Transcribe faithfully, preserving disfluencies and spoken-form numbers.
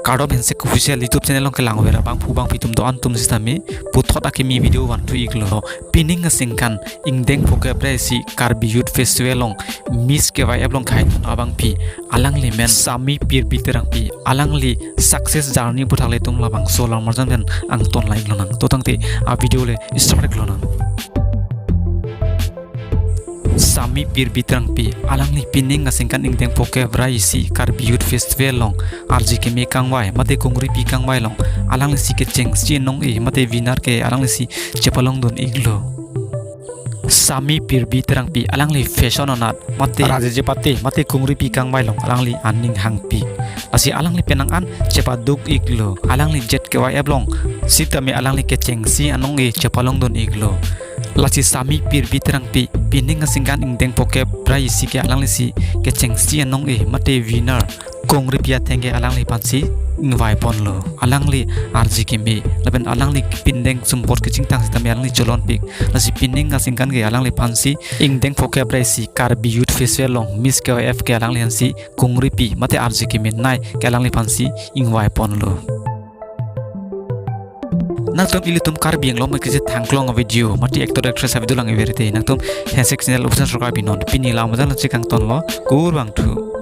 Kardom Handshake Official YouTube channel along kelang vera bangphu bangphi atum do-an atum sitame puthot akimi video vanthu iklo. Pining aningkan ingdeng phokep ra isi Karbi Youth Festival along Miss K Y F along khei abangpi alangli men Sami Pirbi Terangpi, alangli success journey aputhak ilitum labangso alam arjan pen angton la-ik lonang. To tangte a video le start ik lonang. Sami Pirbi Terangpi, alangli pining aningkan ingdeng phokep ra isi Karbi Youth Festival along R J keme kangvai mate kongripi kangvai along alanglisi kechengsi anong-e mate winner ke alanglisi chepalongdun iklo. Sami Pirbi Terangpi, alangli fashion anat mate raje jepate mate kongripi kangvai along alangli aning hangpik. Lasi alangli penang an chepaduk iklo. Alangli Jet K Y F along sitame alangli kechengsi anong-e chepalongdun iklo. Lasi Sami Pirbi Terangpi pining aningkan ingdeng phokep ra isi ke alanglisi kechengsi anong-e mate winner kongripi atheng ke alangliphansi ingvai ponlo. Alangli R J keme lapen alangli pindeng sumpot kechingtang sitame alangli cholonpik. Lasi pining aningkan ke alangliphansi ingdeng phokep ra isi Karbi Youth Festival along Miss K Y F ke alangliphansi kongripi mate R J keme nei ke alangliphansi ingvai ponlo. Nangtum ilitum Karbi Anglong mekisi thangklong a video mate actor actress avideo lang iverite nangtum Handshake channel Official Sorkar Binon pini lam majan chekangtonlo, kurvangthu.